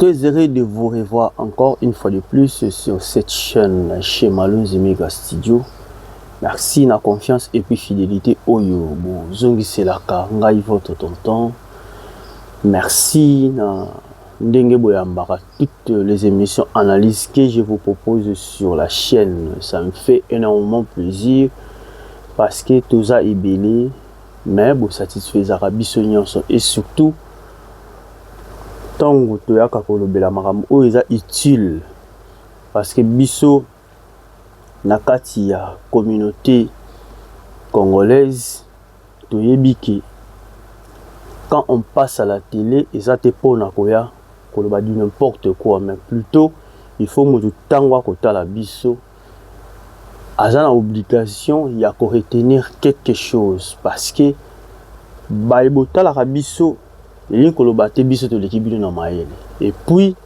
Très heureux de vous revoir encore une fois de plus sur cette chaîne chez Malonzi Mega Studio. Merci na confiance et puis fidélité oyo bozongiselaka ngai votre tonton. Merci na ndenge boyambaka toutes les émissions analyses que je vous propose sur la chaîne. Ça me fait énormément plaisir parce que toza ebele mais bosatisfaisaka biso nyonso et surtout ntango toyaka kolobela makambo oyo eza utile parce que biso na kati ya communauté congolaise toyebi ke quand on passe à la télé, eza te mpona koya koloba du n'importe quoi, mais plutôt il faut moto ntango akotala biso aza na obligation ya koretenir quelque chose, parce que baye botalaka biso, elingi koloba te biso toleki bino na mayele. Et puis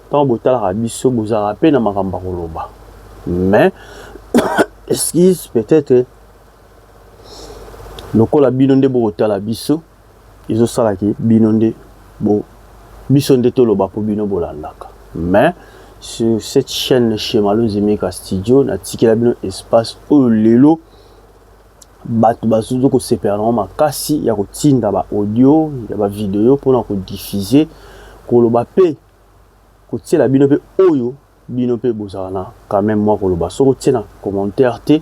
ntango botalaka biso, bozalaka mpe na makambo ya koloba, mais excuse, peut-être lokola bino nde bokotala biso, ezosalaki bino nde bo biso nde toloba mpo bino bolandaka. Mais sur cette chaîne chez Malonzi Meka Studio, natikela bino espace oyo lelo bato bazozo kosepela nango makasi ya kotinda baaudio ya bavideo mpona kodiffuser, koloba mpe kotiela bino mpe oyo bino mpe bozala na quand même mwa koloba. Soki otie na commentaire te,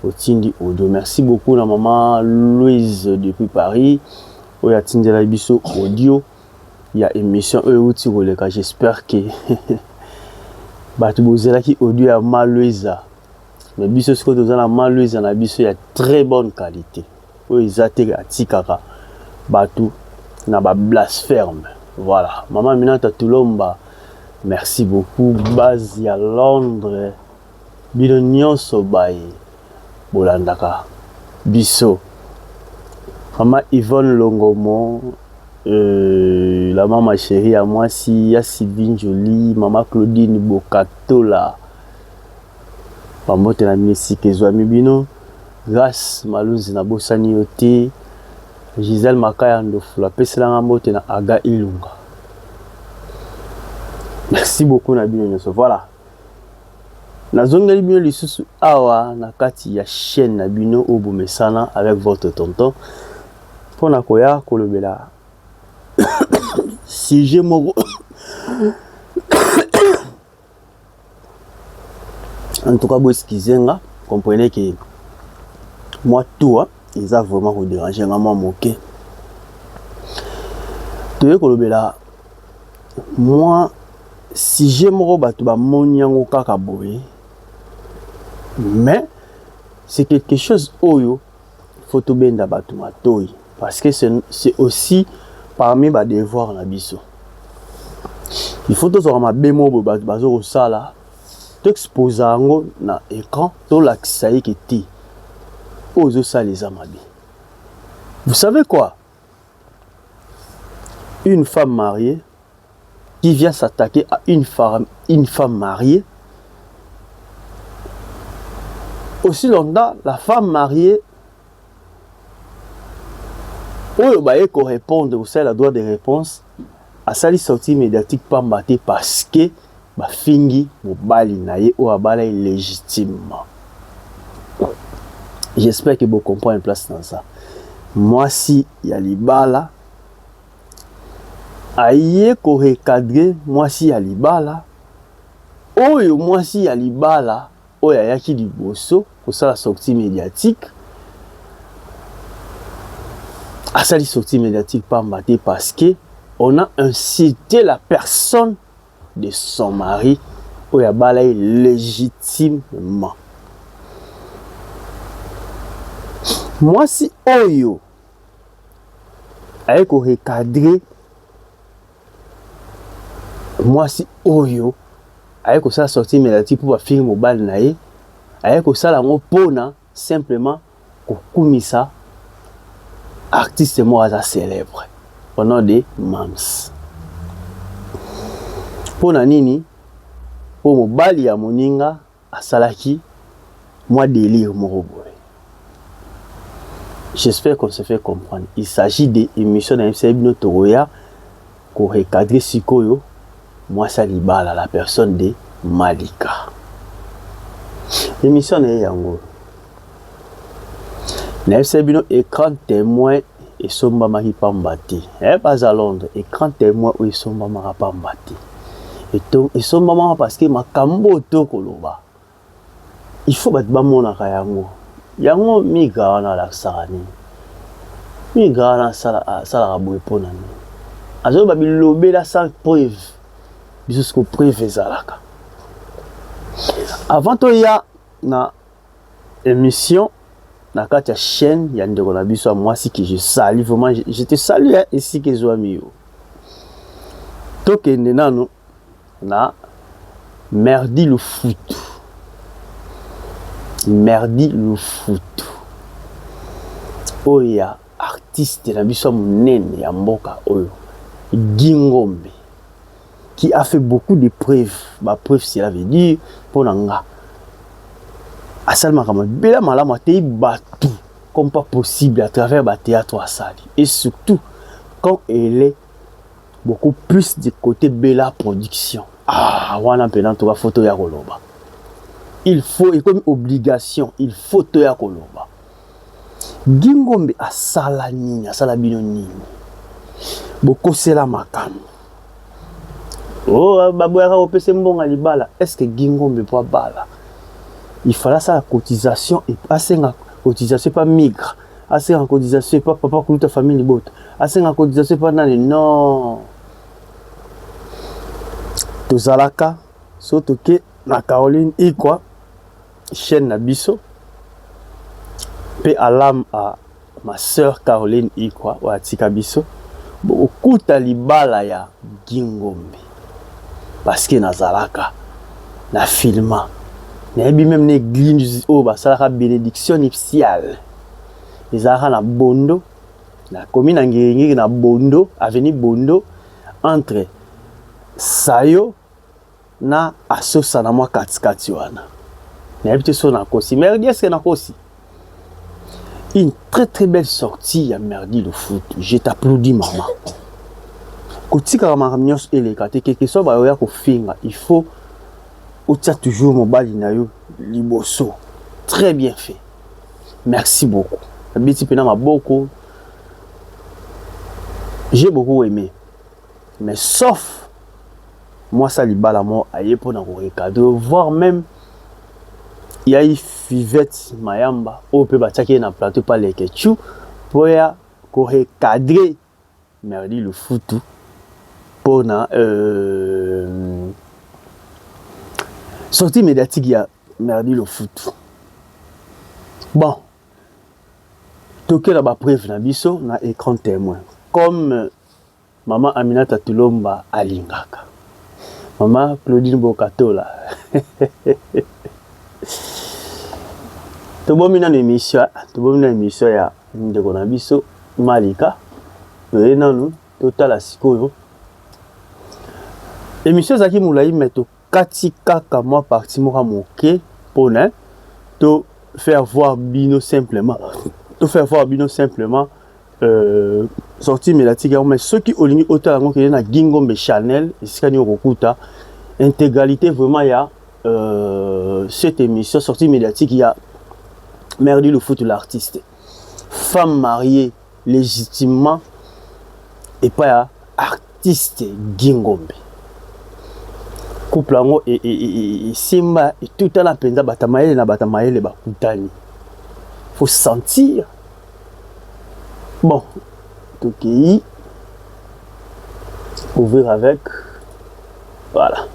otindi audio. Merci beaucoup na mama Louise depuis Paris oyo atindelaki biso audio ya émission oyo euti koleka. J'espère que bato bozelaki audio ya ma Louise, mais biso sikoyo toza na ma Louise na biso ya très bonne qualité oyo eza te atikaka bato na bablasphème. Voilà, mama Minata Tulomba, merci beaucoup. Base ya Londres, bino nyonso baye bolandaka biso, mama Yvonne Longomo, la mama chérie ya mwasi ya Sylvie Njoli, mama Claudine Bokatola, bambote na bino esika ezwami bino. Grâce Malunzi, nabosani yo te. Gisèle Makaya Ndofula, apeselanga mbote na Aga Ilunga. Merci beaucoup na bino nyonso. Voilà, nazongeli bino lisusu awa na kati ya chaîne na bino oyo bomesana avec votre tonton mpona koya kolobela sujet moko. En tout cas, boexcuser nga, comprenez que moi tout eza vraiment kodéranger nga mwa moke. Toye kolobela mwa sujet moko, bato bamoni yango kaka boye, mais c'est quelque chose oyo faut tobenda bato matoi parce que c'est aussi parmi badevoir na biso. Il faut tozwaka mabe moko boye bato baza kosala, toexpose yango na écran, tolakisa ye ke te, oyo ozosala eza mabe. Vous savez quoi? Une femme mariée qui vient s'attaquer à une femme mariée, aussi longtemps la femme mariée oyo baye korépondre, kosala droit de réponse, asali sortie médiatique pamba te parce que bafingi mobali na ye oyo abala ye légitimement. J'espère que bocomprendre place na ça. Mwasi ya libala aye korecadrer mwasi ya libala oyo, mwasi ya libala oyo ayaki liboso kosala sortie médiatique, asali sortie médiatique pamba te parce que on a insulté la personne de son mari oyo abala ye légitimement. Mwasi oyo aye korecadrer mwasi oyo aye kosala sortie médiatique mpo bafingi mobali na ye, aye kosala yango mpona simplement kokumisa artiste moko aza célèbre au nom de Mams. Mpona nini? Mpo mobali ya moninga asalaki mwa délire moko boye. J'espère qu'on se fait comprendre. Il s'agit de émission na yebisa bino, tokoya korecadrer sikoyo. mwasi ya libala, la personne de Malika. Emission na ye yango nayebisaki bino, écran témoin esombamaki pamba te. Baza Londres, écran témoin oyo esombamaka pamba te, esombamaka parce que makambo oyo tokoloba, il faut bato bamonaka yango. Yango Miga wana alakisaka nini? Miga wana asalaka boye mpo na nini? Azoyoba bilobela sans preuve. Biso siko preuve ezalaka. Avant toya na émission na kati ya chaîne ya ndeko na biso ya mwasi que je salue vraiment, je te salue, esika ezwami yo, tokende nano na Merdi Lufutu. Merdi Lufutu oyo ya artiste na biso ya monene ya mboka oyo, Gingombe, qui a fait beaucoup de preuves. Bapreuve, cela veut dire mpo na nga asali makambo ebele malamu, ateyi bato comme pas possible à travers bathéâtre asali, et surtout quand elle est beaucoup plus du côté Bella Production. Ah, wana mpena toka photo ya koloba, il faut, ekomi obligation, il faut toya koloba. Gingombe asala nini? Asala bino nini? Bokosela makambo. Oh, baboyaka kopesa mbongo ya libala. Est ce que Gingombe mpo abala, il fallait asala cotisation, asenga cotisation epa Migre, asenga cotisation epa papa kuluta famille libota, asenga cotisation epa nani? Non, tozalaka so toke na Caroline Ikwa, chaîne na biso mpe alam a ma sœur Caroline Ikwa oyo atika biso, bokokuta libala ya Gingombe, parce que nazalaka na filma, nayebi même na église oyo basalaka bénédiction nuptiale, ezalaka na Bondo, nakomi na Ngiringiri, na Bondo, avenue Bondo, entre Sayo na Asosa, na mwa katikati wana. Nayebi te so nakosi. Merdi, est-ce nakosi? Une très très belle sortie ya Merdi Lufutu, je t'applaudis, mama. Kotikaka makambo nyonso eleka te, quelque soit bayoya kofinga, il faut otia toujours mobali na yo liboso. Très bien fait, merci beaucoup. Nabeti mpena maboko, j'ai beaucoup aimé. Mais sauf mwasi ya libala moko aye mpona korecadrer, voire même yai Fivette Mayamba oyo mpe batiaki ye na plateau pa Lekechu mpo ya korecadrer Merdi Lufutu mpona sortie médiatique ya Merdi Lufutu. Bon, tokela bapreuve na biso na écran témoin, comme mama Aminata Tulomba alingaka, mama Claudine Bokatola. Tobomi nano émission, tobomi nano émission ya ndeko na biso Malika. Toye nanu totala sikoyo. Émission ezalaki molai, mais tokati kaka mwa partie moko ya moke mpona to faire voir bino simplement, to faire voir bino simplement sortie médiatique yango. Mais soki olingi otala yango, kende na Gingombe Channel, esika nini okokuta intégralité vraiment ya cette émission, sortie médiatique ya Merdi Lufutu, l'artiste, femme mariée légitimement epai ya artiste Gingombe. Couple yango esimba, etutana mpenza, bato mayele na bato mayele bakutani, faut sentir bon. Tokei ouvrir avec, voilà.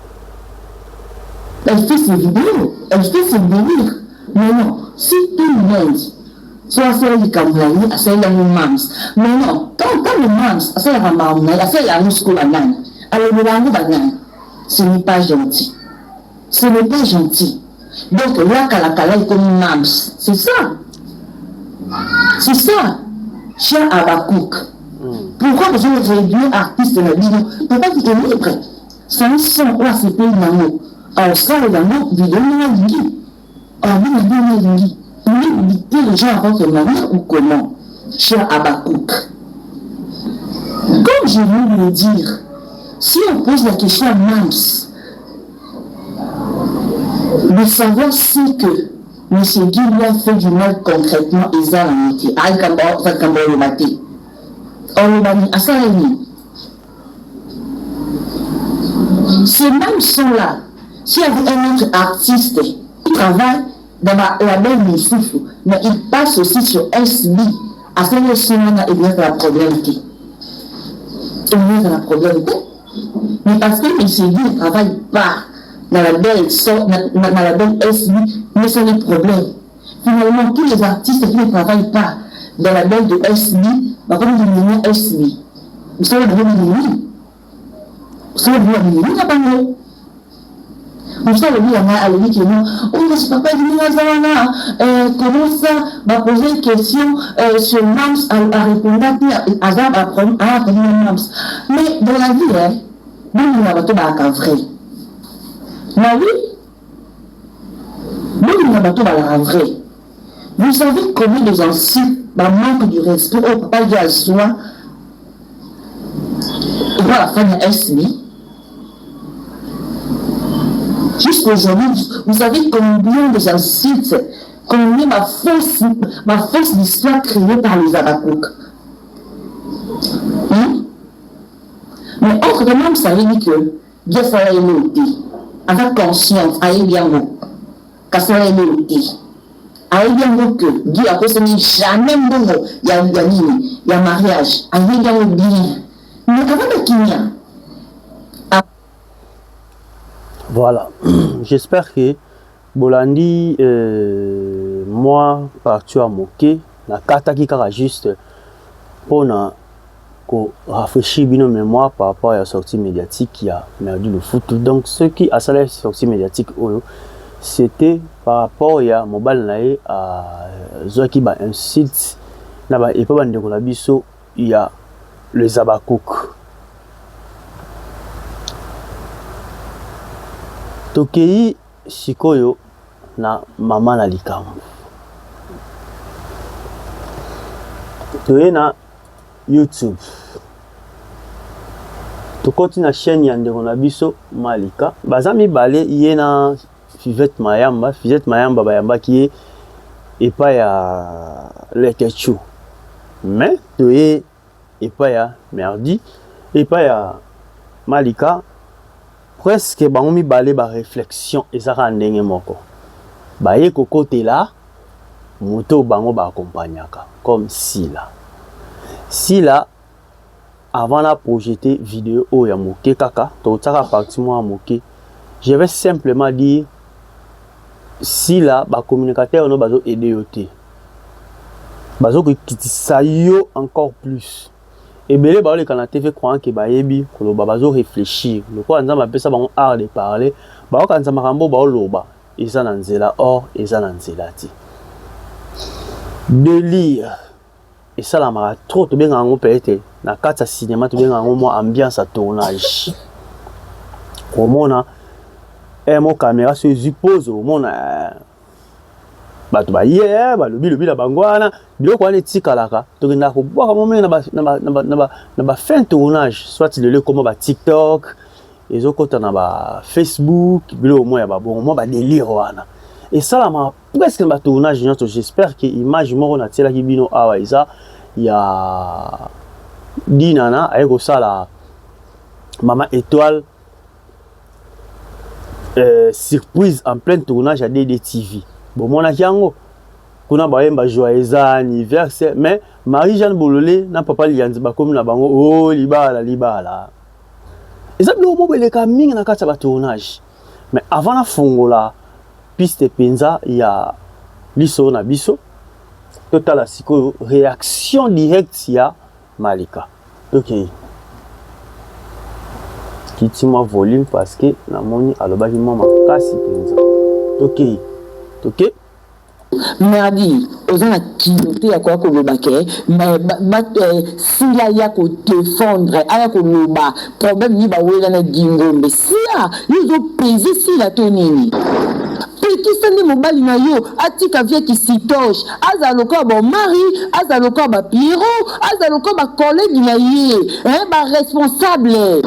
Elle fait ses vidéos, elle fait ses délires. Mais non, si tout le monde so asala likambo na ye, asali yango mams. Mais non, ntango mams asalaka makambo na ye, asala yango sikoyo banani alobela yango? Banani? Ce n'est pas gentil, ce n'est pas gentil. Donc là, kalakala ekomi mams, c'est ça, c'est ça. Cher Abakouk, pourquoi vous avez réduit artiste na bino? Papa qui est libre, c'est un son oyo asepeli nango, aosalela yango video ndenge alingi, abina ndenge alingi. Vous dictez les gens à votre manière ou comment? Cher Abakouk, comme je viens de le dire, Si on pose la question à Mams de savoir ce que Monsieur Guy lui a fait du mal concrètement eza nango te. Ah likambo eza likambo oloba te. Oloba nini? Asala nini? Ces mêmes sont là. S'il y avait un autre artiste qui travaille dans ba label misusu mais il passe aussi sur SB asali son wana elingi azala problème te. Elingi azala problème te. Mais parce que Monsieur Guy ne travaille pas na label so, na, na, na label SB, mais c'est le problème. Finalement, tous les artistes qui ne travaillent pas dans la label de SB, bakomi limina SB. Mosala bango mingi. Mosala bango mingi na bango. Mosusu alobi ya ngai alobi ke non, oh kasi papa Edwin aza wana, euh, comment ça ba poser question euh, sur Mams a répondra te aza ba problème a problème na Mams. Mais dans la vie hein, bolinga bato balaka vrai. Na oui, bolinga bato balaka vrai. Vous savez combien des insultes, ba manque du respect oyo papa ye azwa epa ba fan ya SB Jusqu'aujourd'hui, vous savez combien des insultes, combien ma fausse, ma fausse histoire créée par les Abakouk. Hein? Mais entre temps, même ça dit que Dieu asala ye eloko te. Aza consciente, ayebi yango. Kasi asala ye eloko te. Ayebi yango que Guy akosani jamais mbongo ya ya nini ya mariage. Ayebi yango bien. Mais avanda kimia. Voilà, j'espère que bolandi euh, moi partie ya moke nakataki kaka juste mpona ko rafraîchir bino mémoire par rapport ya sortie médiatique ya Merdi Lufutu. Donc soki asalaki sortie médiatique oyo c'était par rapport ya mobali na ye azwaki ba insultes na ba epa bandeko na biso ya les Habacuc. Tokei sikoyo na mama na likambo. Toye na YouTube. Tokoti na chaîne ya ndeko na biso Malika. Baza mibale ye na Fivette Mayamba. Fivette Mayamba bayambaki ye epai ya Leketchou. Mais toye epai ya Merdi, epai ya Malika presque bango mibale ba réflexion eza kaka ndenge moko. Baye kokotela moto bango ba accompagnaka comme Sila. Sila avant na projeter video oyo ya moke kaka totiaka partie moko ya moke, je vais simplement dire Sila ba communicateur no bazo aider yo te, bazo kokitisa yo encore plus. Ebele baoleka na TV croyant que bayebi koloba, bazo réfléchir lokola Nzambe apesa bango art de parler, baokanisa makambo baoloba eza na nzela, or eza na nzela te. Délire esalamaka trop, tobengaka yango peut-être na kati ya cinéma tobengaka yango mwa ambiance ya tournage. Komona eh, mo caméra so ezwi pose, omona eh, bato baye eh, balobi lobi na bango wana, biloko wana etikalaka, tokendaka kobwaka mo mingi na ba fin tournage, soit lelo ekoma ba TikTok, ezokota na ba Facebook, biloko mwa ya babongo mwa ba délire wana esalamaka presque na ba tournage nyonso. J'espère que image moko natielaki bino awa eza ya Dinana aye kosala Mama Étoile surprise en plein tournage ya DDTV. Bomonaki yango kuna bayemba joyeux anniversaire, mais Marie-Jeanne Bolole na papa Lianzi bakomi na bango oh libala libala. Eza biloko moko eleka mingi na kati ya ba tournage. Mais avant nafongola piste penza ya lisolo na biso, totala sikoyo réaction directe ya Malika. Tokei kiti mwa volume parce que namoni alobaki mwa makasi mpenza. Tokei toke. Merdi oza na kilo te ya koya koloba ke sila ya ko defendre aya koloba problème nini bawela na gingombe sia yo ozo pese sila to nini pekisa nde mobali na yo atika vie kisitoche azala lokola ba omari azala lokola ba pierrot azala lokola ba collègue na ye hein, ba responsable.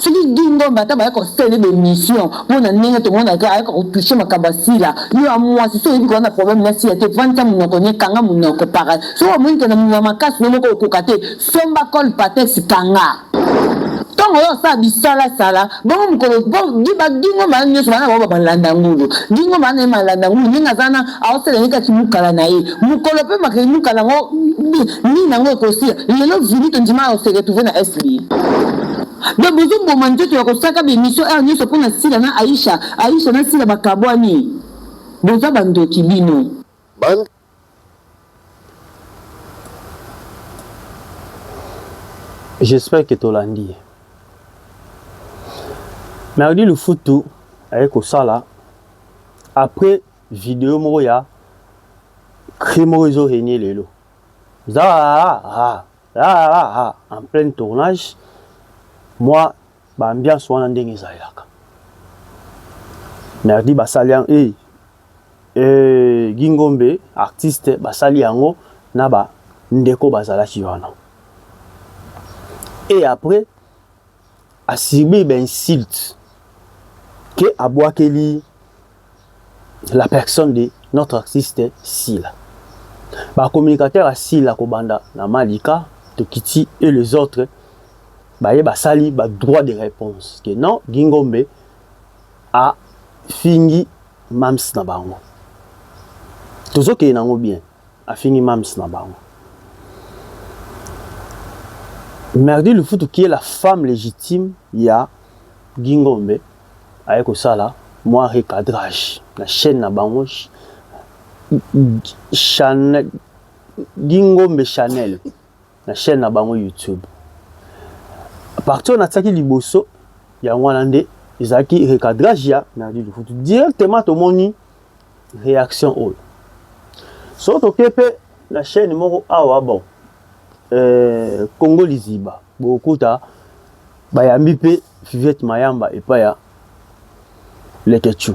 Soki Guy Ngombe ata baya kosala ye ba emission pona ndenge tomonaka ayaka ko toucher makambo ya Sila, yo ya muasi soki oyebi ke oza na problème na Sila te vandisa munoko nie kanga munoko para soki omoni ke na makasi no moko okoka te somba colle patex kanga. Tango oyo osala bisala sala bongo mokolo po Guy ba Guy Ngombe wana nioso baza na bango ba malanda ngulu Guy Ngombe wana naye malanda ngulu ndenge aza wana aosala ye kaka kimukala na ye mokolo pe kimukala yango nini yango ekosila lelo Vinny tondima ako se retrouver na SB donc bozo boma nzoto ya kosaka ba emission heure nioso pona Sila na Aisha Aisha na Sila bakabwani boza ba ndoki bino. J'espère que tolandi ye. Merdi Lufutu aye kosala après video moko ya cri moko ezo régner lelo. Za en plein tournage moi ba ambiance wana ndenge ezalelaka. Merdi basali yango eh eh Guy Ngombe artiste basali yango na ba ndeko bazalaki wana. Et après a subir ba insulte que abwakeli la personne de notre artiste Sila. Ba communicateur ya Sila kobanda na Malika, Tokiti et les autres baye basali ba droit de réponse que non Guy Ngombe a fingi mams na bango. Tozokende nango bien, afingi mams na bango. Merdi Lufutu qui est la femme légitime ya Guy Ngombe aye kosala mwa recadrage na chaîne na bango Chanel Guy Ngombe Chanel na chaîne na bango YouTube. Partie oyo natiaki liboso yango wana nde ezalaki recadrage ya Merdi Lufutu. Directement tomoni réaction oyo. Soki toke mpe na chaîne moko awa bon euh, Congo Liziba bokokuta bayambi mpe Fivette Mayamba epai ya Leketchou.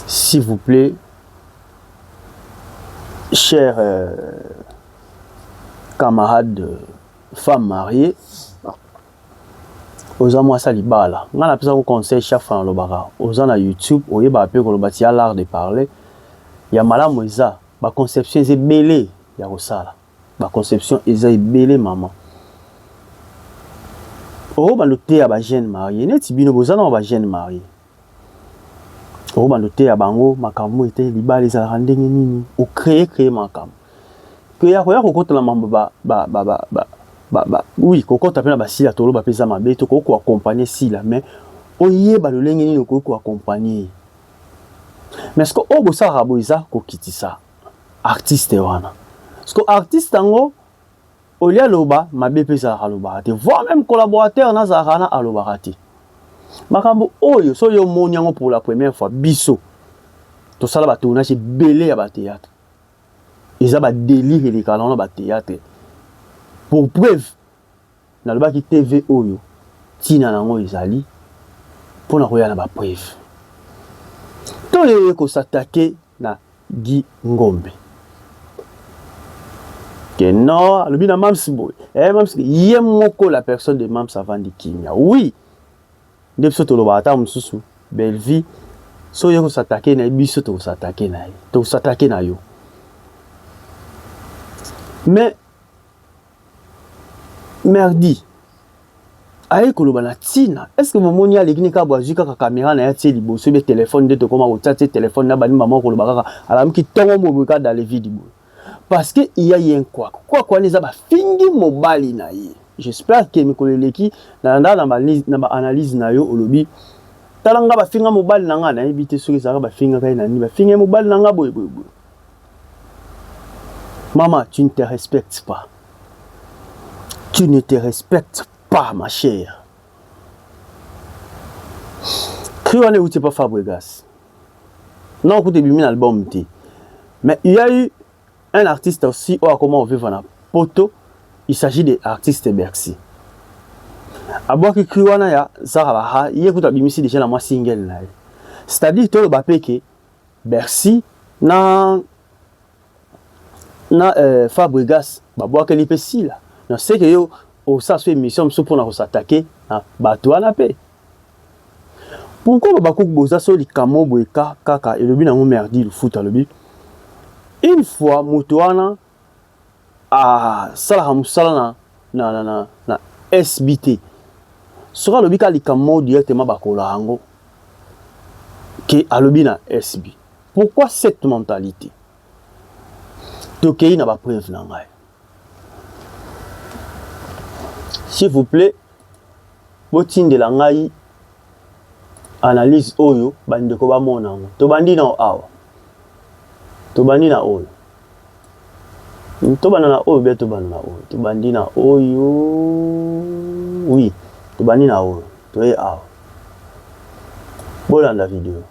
S'il vous plaît, chers euh, camarades euh, femmes mariées, oza mwasi ya libala ngai napesaka conseil chaque fois nalobaka oza na youtube oyebaka mpe koloba ti ya l'art de parler ya malamu eza baconception eza ebele ya kosala Ba conception eza ebele maman. Okobanda oteya ba jeune marie neti bino boza nao ba jeune marie. Okobanda oteya bango makambo ete libala ezalaka ndenge nini, o créer créer makambo. Que ya koya kokota na mambo ba ba ba ba ba ba, ba oui kokota pe na ba sila toloba pe eza mabe to ko accompagner sila mais oyeba lolenge nini okoki ko accompagner ye. Mais ce que oyo bosalaka boye eza kokitisa artiste wana parce que artiste yango olie aloba mabe mpe ezalaka alobaka te voire même collaborateur nazalaka wana alobaka te makambo oyo soki yo omoni yango pour la première fois biso tosala batournage ebele ya batheatre eza badelire elekaka nango na batheatre pour preuve Nalobaki TV oyo tina nango ezali pona koya na ba preuve. To ye ko s'attaquer na Guy Ngombe. Que non, alobi na Mams boye. Eh Mams ye moko la personne de Mams avandi kimia. Oui. Nde biso tolobaka ata mosusu Bellevue soki oye ko s'attaquer na ye biso toko s'attaquer na ye. Toko s'attaquer na yo. Mais Merdi aye koloba na tina est ce que bomoni aleki ne kaka bo azwi kaka camera na ye atie liboso be telefone nde tokoma kotia tie telefone na bani mama koloba kaka alamuki ntongo boye kaka dans le vide boye parce que il y a eu un couac couac wana eza bafingi mobali na ye j'espère que mikolo eleki nalandaka na ba analyse na yo olobi tala nga bafinga mobali na nga nayebi te soki ezalaka bafingaka ye na nini bafinga ye mobali na nga boye boye boye Maman, tu ne te respectes pas. Tu ne te respectes pas, ma chère. Cri wana euti pa Fabregas. Non, écoute, ebimi na album te. Mais il y a eu un artiste aussi oyo akoma ovivre na poto. Il s'agit de artiste Bercy. Abwaki cri wana ya Zara Baha, ye kutu abimisi déjà na mwa single na ye. C'est-à-dire toloba pe ke Bercy na na euh, Fabregas babwakeli mpe Sila na seke yo Osala so emission mosusu mpona ko s'attaquer na batu wana pe. Pourquoi ba Habacuc boza so likambo boye ka kaka elobi nango Merdi Lufuta alobi une fois moto wana asalaka mosala na na na na, na SB te soki alobi ka likambo moko directement bakola yango ke alobi na SB. Pourquoi cette mentalité? Tokeyi na ba preuve na ngai. S'il vous plait, botindela ngai analyse oyo bandeko bamona yango. Tobandi na awa. Tobandi na oyo. Tobanda na oyo bien tobanda na oyo. Tobandi na oyo. Oui, tobandi na oyo. Toye awa. Bolanda video.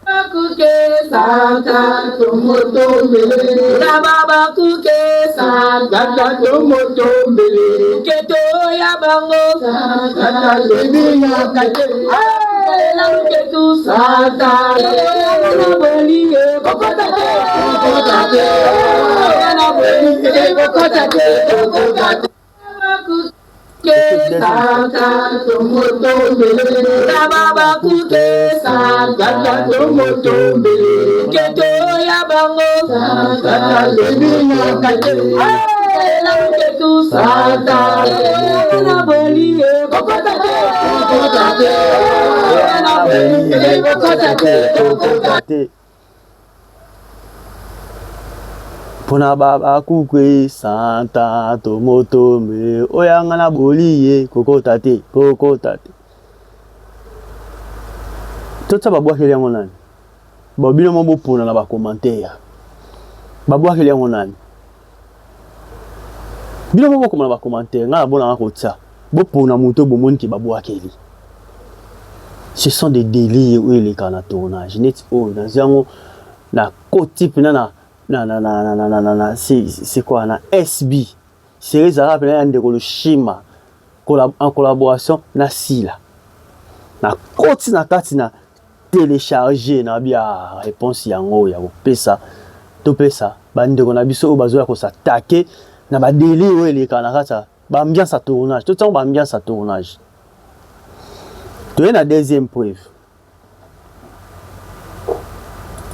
Pona ba bakukwe santa tomotombe oyo nga na boli ye kokota te kokota te totya babwakeli yango nani bon bino mo bopona na bacommentaire babwakeli yango nani bino mo bokoma na bacommentaire ngai nabonaka kotya bopona moto bomoni ke babwakeli ce sont des délires oyo eleka na tournage neti oyo nazwi yango na koti mpena na na na na na na na na na c'est quoi na SB série ezalaka mpena ya ndeko Lushima en collaboration na Sila na koti na kati na telecharger na bia réponse yango ya kopesa topesa bandeko na biso oyo bazoya kosatake na badélire oyo eleka na kati ya ba ambiance ya tournage totiango ba ambiance ya tournage toye na deuxième preuve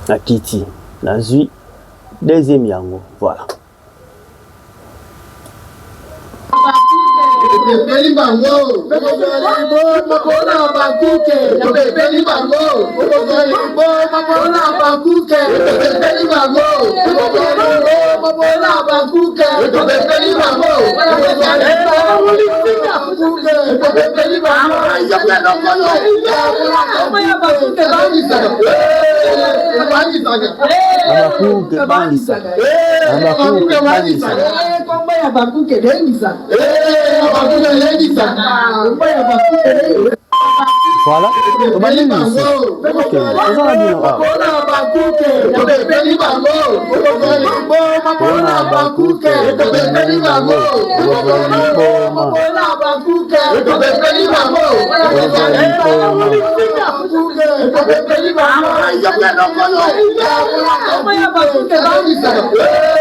na kiti nazwi deuxième yango voilà Tobepeli bango, mpona bakuke. Tobepeli bango, mpona bakuke. Tobepeli bango, mpona bakuke. Tobepeli bango, tobepeli bango. Abakuke bangisaka. Abakuke bangisaka. Voilà, tobandi lisusu. Ok, toza na bino awa. Mpona bakuke, tobengeli bango, tozwa liboma. Tozwa liboma.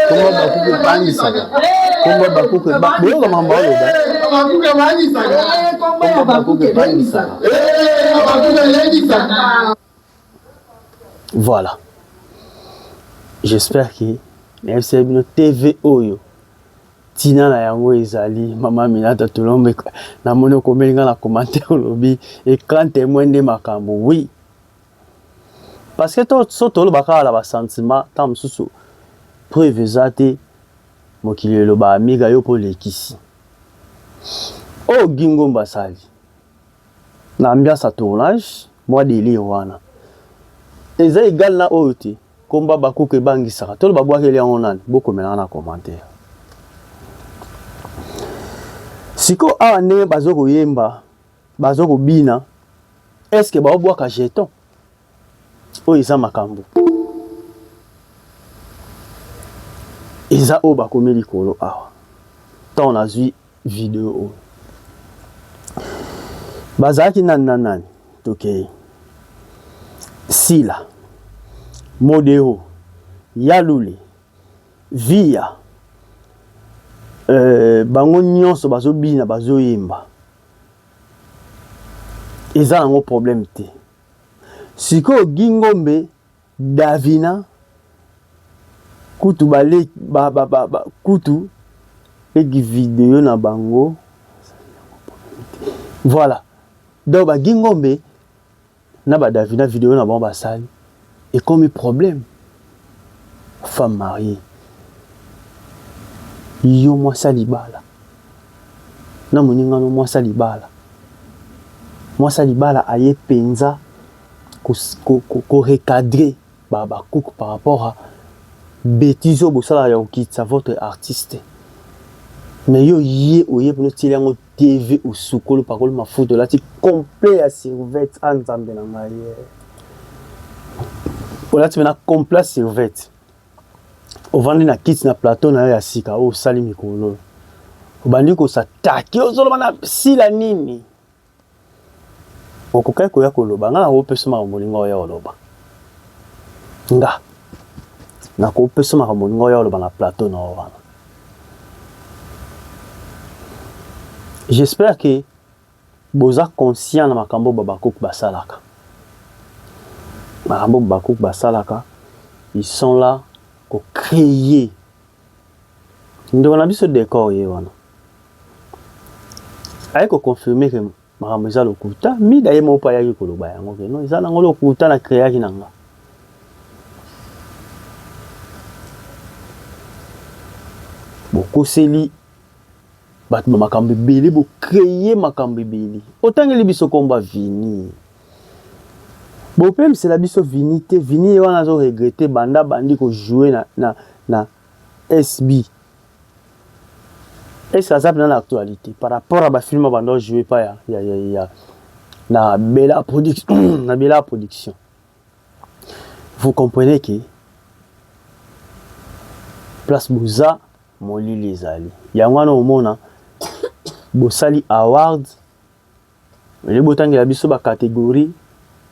Komba bakuku ebangisaka. Komba bakuku eba boyoka makambo aloba. Komba bakuku ebangisaka. Voilà. J'espère que nayebisaki bino TV oyo tina na yango ezali mama Minata Tolombe namoni okomeli nga na commentaire olobi écran témoin nde makambo oui parce que to so toloba kaka na ba sentiment ntango mosusu preuve eza te mokili eloba amiga yo mpo olekisi oyo Gingomba asali na ambiance ya tournage mwa délire wana eza egal na oyo te komba bakuku ebangisaka tolo babwakeli yango nani bokomelanga na commentaire sikoyo awa ndenge bazo koyemba bazo kobina est ce que baobwaka jeton oyo eza makambo eza oyo bakomi likolo awa ntango nazwi video oyo bazalaki nani na nani tokei sila modero yalule via Euh, bango nyonso bazobina bazoyemba eza nango problème te sikoyo gingombe davina kutu bale ba, ba, ba, ba, kutu leki video na bango voilà donc ba gingombe na ba Davina video na bango basali ekomi problème femme mariee yo mwasi ya libala na moninga no mwasi ya libala mwasi ya libala aye penza ko, ko, ko, ko recadrer ba ba cook par rapport à betise oyo bosalaka ya kokitisa votre artiste mais yo ye oye mpona otieli yango TV osukoli opakoli mafuta olati complet ya survete a nzambe na ngai eh. Olati mpena complet survete ovandi na kiti na plateau na yo ya sika oyo osali mikolo oyo obandi kosatake ozoloba na sila nini Okokaki koya koloba nga nakopesa makambo olinga oya koloba nga nakopesa makambo olinga oya koloba na plateau na yo wana j'espère que boza conscient na makambo babakoki basalaka makambo babakoki basalaka ils sont là ko créer Ndeko na biso decor ye wana aye ko confirmer que makambo eza lokuta. Mida ye moko pe ayaki koloba yango que non eza nango lokuta na creaki na nga. Bokoseli bato ba makambo ebele, bo créer makambo ebele. Otangeli biso kombo ya Vinny. Bopemisela biso Vinny te. Vinny ye wana azo regretter banda abandi ko jouer na, na, na SB est-ce que aza pena na actualité par rapport à ba film abanda jouer pa ya, ya, ya, ya na Bella production na Bella production vous comprenez que place boza molili ezali yango wana omona bosali award Olie botangela biso ba categorie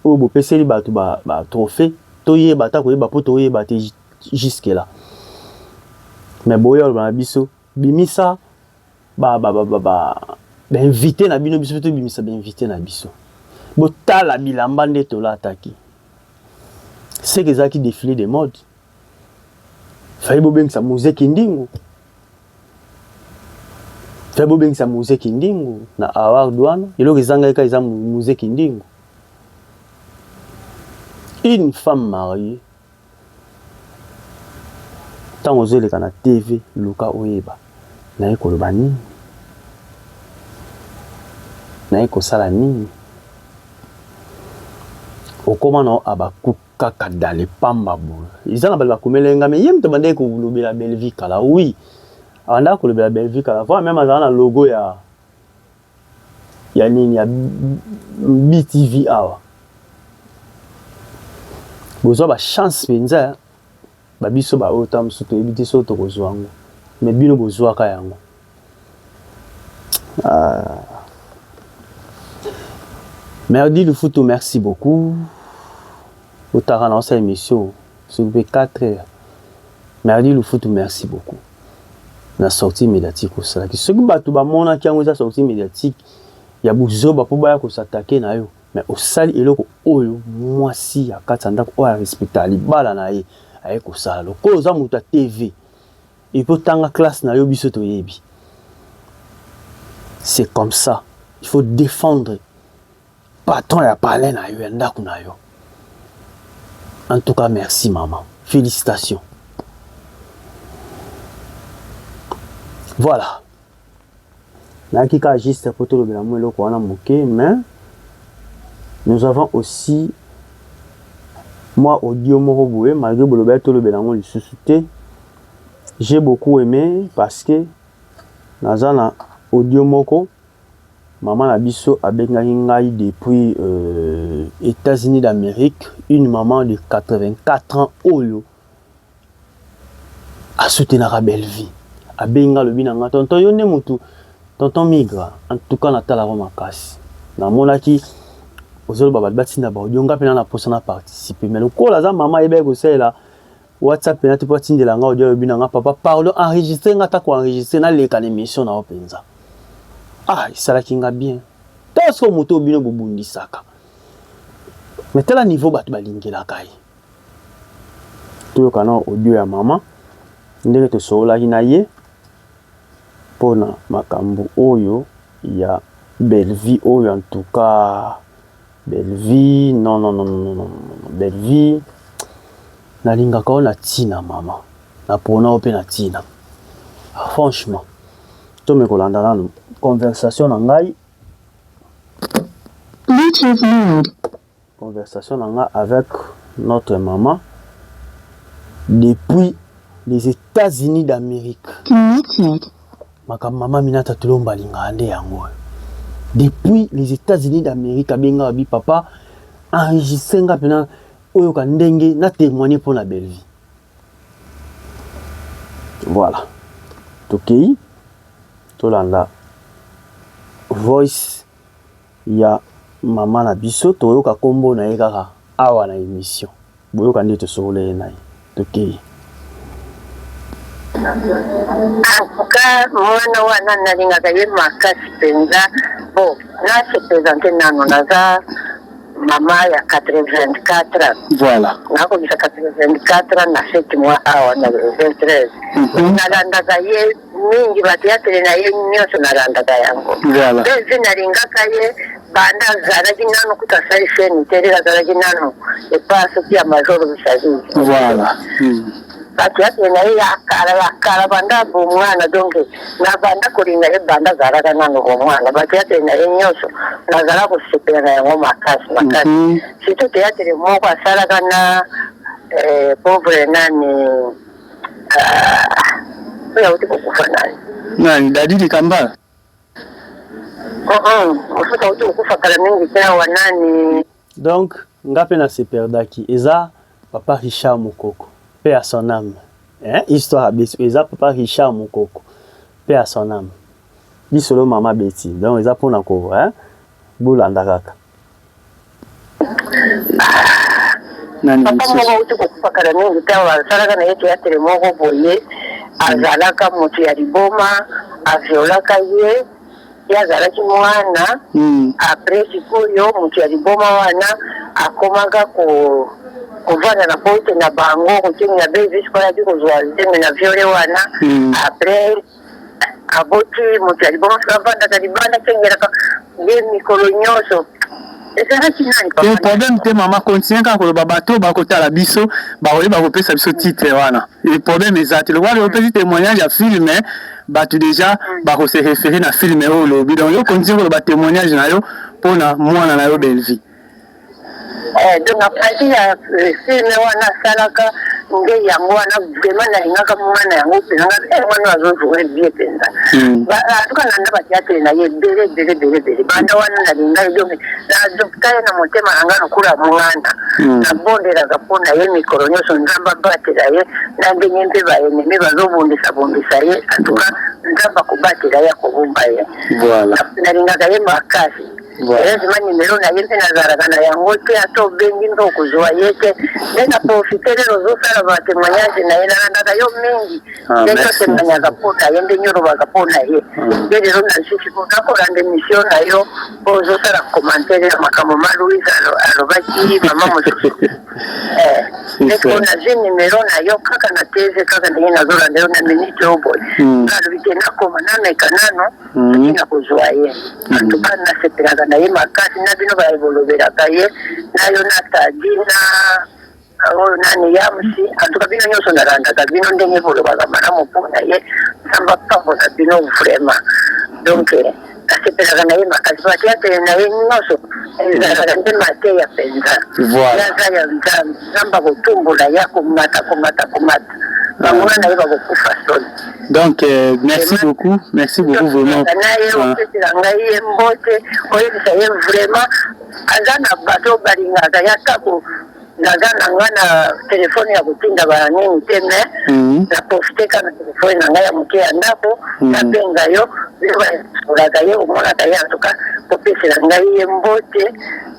oyo bopeseli bato ba, ba trophée toyeba ata koyeba mpo toyeba te jusque là. Mais boya oloba na biso bimisa ba ba ba ba, ba, ba invité na bino biso mpe tobimisa ba invité na biso. Botala bilamba nde tolataki. Seke ezalaki défilé de mode. Fallait bobengisa Mose Kindingu. Fallait bobengisa Mose Kindingu na award wana. Eloko ezangaki kaka eza Mose Kindingu. Une femme mariée ntango ozoleka na TV luka oyeba naye koloba nini naye kosala nini okoma na Habacuc kaka dale pamba boye eza na bato bakomela nga mais ye moto abandaki kolobela Bellevue kala oui abandaki kolobela Bellevue kala voire meme azala na logo ya ya nini ya BTV awa bozwa ba chance mpenza ba biso ba oyo ta mosusu toyebi te soki tokozwa yango mais bino bozwaka yango ah. Merdi Lufutu merci beaucoup otaka na osala émission soki mpe 4 heures Merdi Lufutu merci beaucoup na sortie médiatique osalaki soki bato bamonaki yango eza sortie médiatique ya buzoba mpo baya kosatake na yo Mais osali eloko oyo mwasi ya kati ya ndako oyo a respectaka libala na ye aye kosala. Lokola oza moto ya TV et puis otanga classe na yo biso toyebi. C'est comme ça. Il faut défendre patron ya palais na yo ya ndako na yo. En tout cas merci maman. Félicitations. Voilà. Nayaki kaka juste po tolobela mwa eloko wana moke mais nous avons aussi mwa audio moko boye malgré bolobaki tolobela yango lisusu te. J'ai beaucoup aimé parce que naza na audio moko mama na biso abengaki ngai depuis euh, États-Unis d'Amérique, une maman de 84 ans oyo a soutenaka Bellevue abengi nga alobi na nga tonton yo nde mutu tonton migra en tout cas natalaka makasi namonaki ozoloba bato batinda ba audio nga mpe na na posa na participer mais lokola aza mama ayebaki kosalela. WhatsApp pena te po atindela nga audio alobi na nga papa pardon enregistre nga ata ko enregistre naleka na emission na yo penza. Ah esalaki nga bien. Tala sikoyo moto oyo bino bobundisaka. Mais tala niveau bato balingelaka ye. Toyoka nao audio ya mama ndenge tosololaki na ye pona makambo oyo ya Bellevue oyo en tout cas Bellevue non non non non non Bellevue nalingaka yo na tina mama na pona yo pe na tina franchement tome kolanda nanu conversation na ngai Bluetooth mode. Conversation na nga avec notre maman depuis les Etats-Unis d'Amerique. Connected. Makambo mama Aminata Tulomba alingaka nde yango oyo. Depuis les Etats-Unis d'Amerique abenga abi papa enregistre nga pena oyoka ndenge na témoigner mpo na Bellevue. Voilà. Tokei tolanda voice ya mama na biso toyoka kombo na ye kaka awa na emission boyoka nde tosolola ye na ye tokeyi. En tout cas mwana wana nalingaka ye makasi penza bon na se presente nanu naza mama ya 84 ans voilà nakokisa 84 ans na 7 mois awa na 23 nalandaka ye mingi ba theatre na ye nionso nalandaka yango voilà. Bellevue nalingaka ye banda azalaki nanu kutu asali chaine te ndenge azalaki nanu epa soki ya major Bisazizi voilà. Ba theatre na ye ya kala ya kala banda bomwana donc na banda kolinga ye banda azalaka nanu bomwana ba theatre na ye nionso nazala kosepela na yango makasi makasi surtout theatre moko asalaka na eh, pauvre nani Ah, oyo auti kokufa nani? Nani? Dadi Dikambala? Mosusu auti kokufa kala mingi te awa nani? Donc nga pe na se perdaki eza papa Richard Mukoko paix à son ame hein histoire ya biso eza papa Richard Mukoko paix à son ame lisolo mama Betty donc eza pona ko hein bolanda kaka. Nani Papa mosusu? moko auti kokufa kala mingi te awa asalaka na ye théâtre moko boye azalaka moto ya liboma aviolaka ye ye azalaki mwana après sikoyo moto ya liboma wana akomaka ko kovanda na porte na bango kotinda bezi sikoyo ayaki kozwa zemi na viole wana après Aboti moto ya liboma soki avandaka libanda akengelaka ye mikolo nyonso. Ezalaki nani Te papa? problème te mama continue kaka koloba bato oyo bakotala biso bakoyeba kopesa biso titre wana e problème eza te lokola opesi témoignage ya film bato déjà bako se référer na film oyo olobi donc yo continue koloba témoignage na yo mpona mwana na yo Bellevue. Eh, donc a partir ya eh, film wana asalaka nde yango wana vraiment nalingaka mwana yango mpenza nga eh, mwana oyo azojoue bien mpenza atuka nanda bateatre na ye ebele ebele ebele ebele banda wana nalinga ye donc naadopta ye na motema na nga lokola mwana nabondelaka mpo na ye mikolo nyonso nzambe abatela ye na ndenge mpe baenemi bazobundisa bundisa ye atuka nzambe akobatela ye akobomba ye nalingaka ye makasi Heureusement numero na ye mpe nazalaka na yango te, ata obengi mpe okozua ye te. Nde na profite lelo ozosala ba temoignage na ye, nalandaka yo mingi ah, ndenge otemoignaka mpo na ye, ndenge olobaka mpo na ye. Ah. Nde lelo nazwi sikoyo nakolanda emission na yo mpo ozosala commentaire ya makambo ma Louise alobaki mama mosusu. Eh, ndeko nazwi numero na yo kaka na teze kaka ndenge nazolanda yo na minute oyo boye. Hmm. Nalobi te nakoma nameka nano soki nakozwa ye en tout cas nasepelaka na ye makasi na bino baye bolobelaka ye na yo na tadi na oyo nani yamsi en tout cas bino nyonso nalandaka bino ndenge bolobaka malamu mpo na ye nzambe apambola bino vraiment donc eh, nasepelaka na ye makasi bateatre na ye nyonso ezalaka nde mateya mpenza yaza ya nzambe nzambe akotumbola ye akomata komata komata banguna na ye bakokufa soni Donc euh, merci beaucoup, merci beaucoup vraiment. Na ye ah. opesela ngai ye mbote, oyebisa ye vraiment aza na bato balingaka ya kako. Naza na nga na telefone ya kotinda ba nini te mais mm. na profite kaka na telefone na ngai ya moke ya ndako mm. nabenga yo yo basolaka ye omonaka ye antuka kopesela ngai ye mbote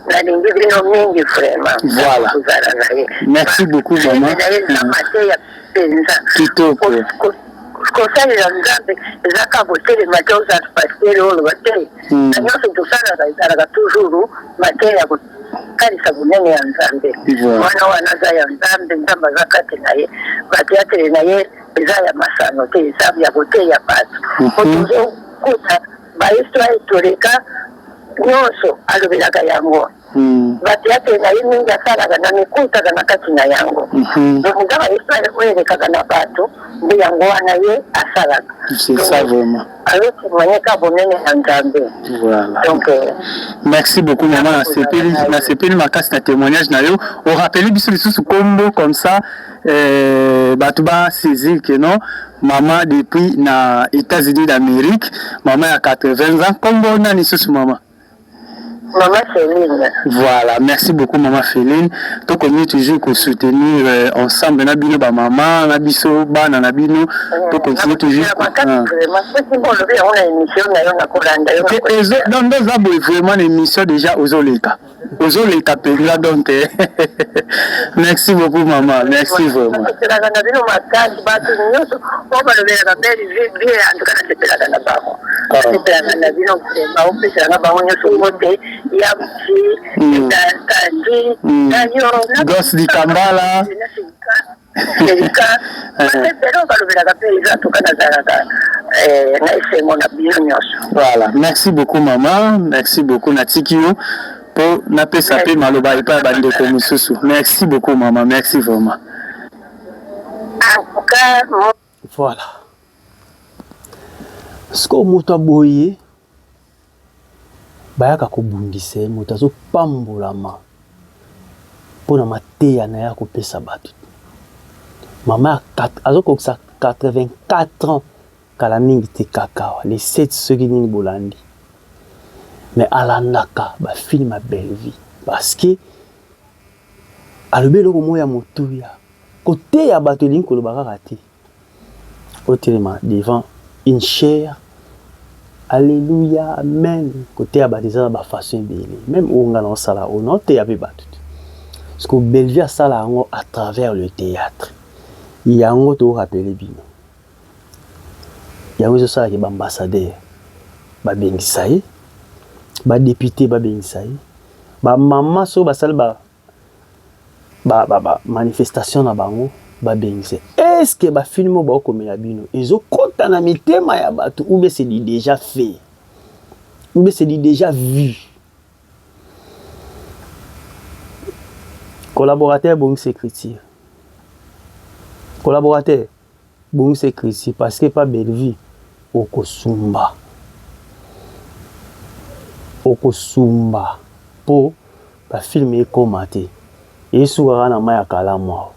nalingi bino mingi vraiment voilà kozala na ye merci beaucoup mama na ye eza mm. mateya mpenza kitoko kosalela nzambe eza kaka kotelema te ozala pastere oloba te hmm. na nyonso tosalaka ezalaka toujours mateya ya kotalisa bonene ya nzambe mwana wana aza ya nzambe nzambe aza kati na ye bateatele na ye eza ya masano te eza ya koteya bato po mhm. tozokuta bahistoire toleka nyonso alobelaka yango Hmm. Ba theatre na ye mingi asalaka na mikutaka na kati na yango. Mm Donc eza ba histoire oyo elekaka na bato nde yango wana ye asalaka. C'est ça vraiment. Azo témoigner ka bonene ya Nzambe. Voilà. Donc euh, merci beaucoup maman nasepeli nasepeli makasi na témoignage na yo. O rappeler biso lisusu kombo comme ça euh, bato ba saisir que non maman depuis na États-Unis d'Amérique, maman ya 80 ans, kombo nani lisusu maman? Maman Celine. Voilà, merci beaucoup maman Feline. Tokomi toujours ko soutenir euh, ensemble na bino ba maman, na biso bana na bino. To continuer toujours. Ah. Donc ndoza boye vraiment na émission déjà ozoleka. Ozoleka penza donc. Eh. Merci beaucoup maman, merci vraiment. Nasepelaka na bino makasi bato nyonso oyo balobelaka belle vie bien en tout cas nasepelaka na bango. Ah. Nasepelaka na bino vraiment opesela nga bango nyonso mbote ya mti hmm. tandi hmm. na yo Gos Dikambala Erika basepela oyo balobelaka mpe eza tuka nazalaka eh, na esengo na bino nyonso. Voilà, merci beaucoup maman, merci beaucoup natiki yo mpo napesa mpe maloba epai ya bandeko mosusu. Merci beaucoup maman, merci vraiment. En tout cas, Voilà. Sikoyo moto aboye bayaka kobundisa ye, moto azopambolama mpo na mateya na ye akopesa bato. Mama azokokisa 84 ans kala mingi te kaka le 7 soki nini bolandi. Mais alandaka ba film ya Bellevue parce que alobi eloko moko ya motuya. Koteya bato elingi koloba kaka te otelema devant une chaire Alleluia amen koteya bato eza na ba façon ebele meme oyo nga naosala oyo naoteya mpe bato te parce que Bellevue asala yango à travers le théâtre yango to rappeler bino yango ezosalaka ba ambassadeur babengisa ye ba député babengisa ye ba mama soki basali ba ba, ba, ba manifestation na bango babengisa est ce que ba film oyo baokomela bino ezokota na mitema ya bato ou bien c'est du déjà fait ou bien c'est du déjà vu collaborateur bongisa écriture collaborateur Bongisa ecriture parce que pa Bellevue okosumba okosumba po ba film ekoma te esuka kaka na mayi ya kalamu awa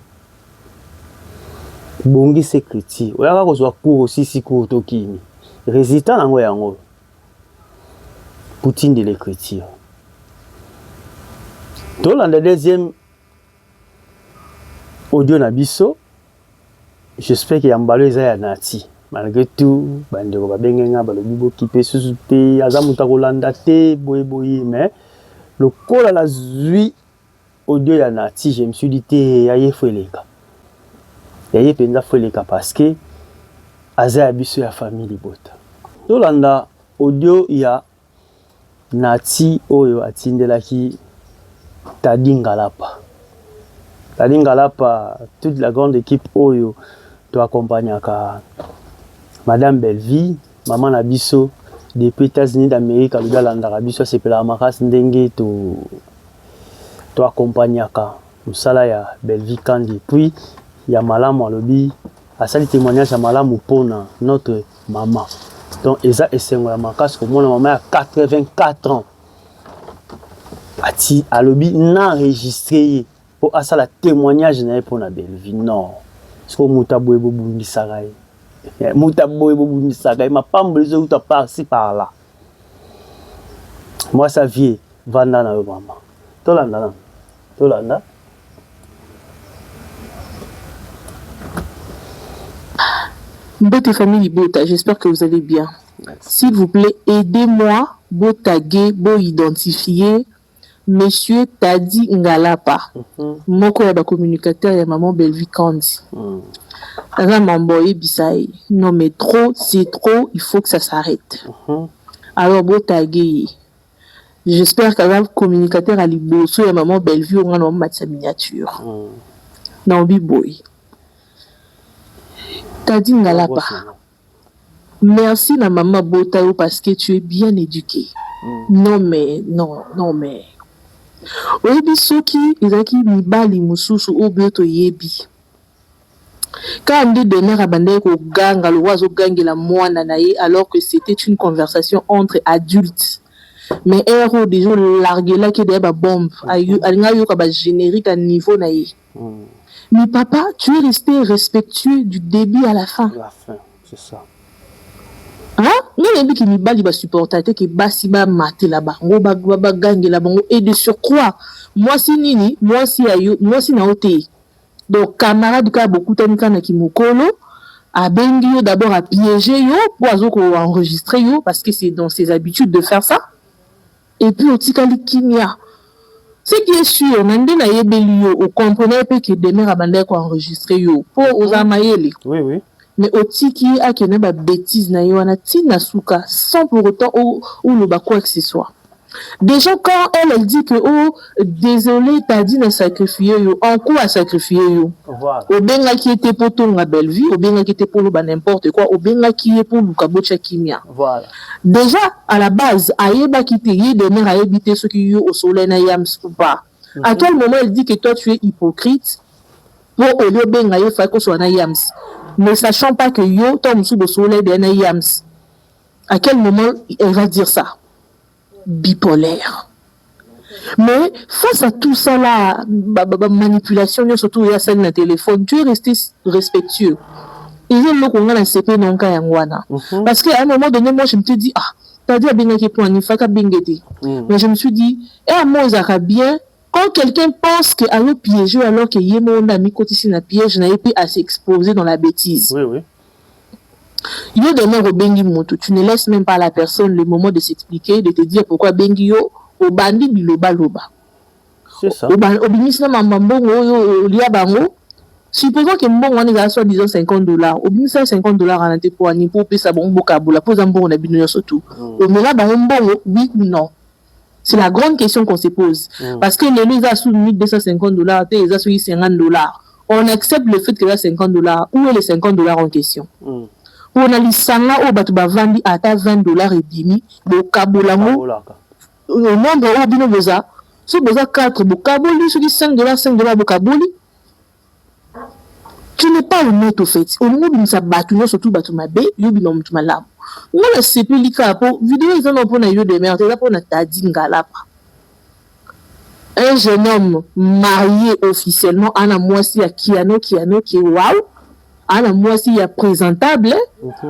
bongisa ecriture oyaka kozwa cours osisi cours tokimi resultat nango yango oyo poutine de l'ecriture tolanda deuxième audio na biso J'espère que ya mbala oyo eza ya Naty. Malgre tout ba ndeko ba bengi nga balobi bo kipe susu te aza moto akolanda te boye boye mais lokola nazui audio ya Naty je me suis dit te ya ye faut eleka. Ya ye penza faut eleka parce que aza ya biso ya famille libota. Tolanda audio ya Naty oyo atindelaki Taddy Ngalapa. Taddy Ngalapa, toute la grande equipe oyo to accompagnaka Madame Bellevue, maman na biso depuis Etats-Unis d'Amerique alobi alandaka biso asepelaka makasi ndenge to to accompagnaka mosala ya Bellevue Kandi puis ya malamu alobi asali témoignage ya malamu pona notre Maman donc eza esengo ya makasi komona mama ya 84 ans ati alobi na enregistre ye po asala témoignage na ye pona Bellevue non sikoyo moto ya boye bobundisaka ye eh, moto ya boye bobundisaka ye mapamboli ezowuta par ci par là mwasi ya vie vanda na yo mama tolanda nanu tolanda. Mbote famille Libota, j'espère que vous allez bien. S'il vous plaît, aidez-moi, bo taguer, bo identifier Monsieur Tadi Ngalapa, moko ya ba communicateur ya maman Bellevue Kandi. Aza mambo oyebisa ye. Non mais trop, c'est trop, il faut que ça s'arrête. Alors bo taguer ye. J'espère qu'aza communicateur ya liboso ya maman Bellevue oyo nga na omatisa miniature. Naobi boye. Tadi Ngalapa. Merci na maman bota yo parce que tu es bien éduqué. Non mais non non mais oyebi soki ezalaki mibali mosusu oyo biso toyebi kaka nde Demeure abandaki koganga lokola azogangela mwana na ye, alors que c'était une conversation entre adultes, mais heure oyo déjà olargelaki deya babombe, alingi ayoka bagénérique à niveau na ye. Mais papa, tu es resté respectueux du début à la fin. La fin, c'est ça. Hein, nga nayebi ke mibali basupporta te ke basi bamatela bango, bagangela bango, et de surcroît mwasi nini, mwasi ya yo, mwasi na yo te. Donc camarade kaka bokutani kaka na kimokolo, abengi yo d'abord, apiéger yo mpo azo koenregistrer yo parce que c'est dans ses habitudes de faire ça, et puis otikali kimia. Ce qui est sûr, na nde nayebeli yo, okomprene mpe ke Demeure abandaki koenregistrer yo mpo ozala mayele. Oui oui. Mais otiki ye akende babêtise na ye wana ntina suka sans pour autant oloba quoi que ce soit. Déjà quand elle, elle dit que oh, désolé Tadi na sacrifié yo, en quoi a sacrifié yo? Voilà. Obengaki ye te mpo tonga Bellevue, obengaki te mpo loba n'importe quoi, obengaki ye mpo luka botya kimia. Voilà. Déjà à la base ayebaki te, ye Demeure ayebi te soki yo osolai na Yams ou pas. À quel moment elle dit que toi, tu es hypocrite mpo olie obenga ye fai kosola na Yams, ne sachant pas que yo to mosusu bosolai deya na Yams? À quel moment elle va dire ça? Bipolaire. Mais face à tout ça là, ba manipulation nyonso tout oyo asali na téléphone, tu es resté respectueux. Eza eloko nga na sepe nonka yango wana, parce que à un moment donné, moi, je me suis dit: ah, Tadi abengaki mpo ani faka abenge te. Mais je me suis dit, eh, moi ezalaka bien quand quelqu'un pense que ayo piéger alors que ye moko nde amikotisi na piège na ye mpe as'exposer dans la bêtise. Oui oui. Yo Demeure, obengi moto, tu ne laisses même pas la personne le moment de s'expliquer, de te dire pourquoi abengi yo. Obandi bilobaloba. C'est ça. Obimisi na mamba mbongo oyo olia bango. Supposons que mbongo wana ezala soi-disant 50 dollars, obimisa 50 dollars wana te mpo ani mpo opesa bango bokabola mpo eza mbongo na bino nyonso tu. Omela bango mbongo, oui ou non? C'est la grande question qu'on se pose. Parce que lelo eza sous 1250 dollars te, eza soki 50 dollars. On accepte le fait que eza 50 dollars. Où est les 50 dollars en question? Mpona lisanga oyo bato bavandi, ata 20 dollars ebimi, bokabola yango Kabolaka. Au nombre oyo bino boza. Soki boza 4, bokaboli soki 5 dollars, 5 dollars, bokaboli. Tu n'es pas honnête au fait. Olingi obimisa bato nyonso tu bato mabe, yo obima motu malamu. Nga nasepeli kaka mpo video eza na mpona yo Demeure te, eza mpona Tadi Ngalapa, un jeune homme marié officiellement, ana mwasi ya kiano kiano ke wow, ana mwasi ya présentable.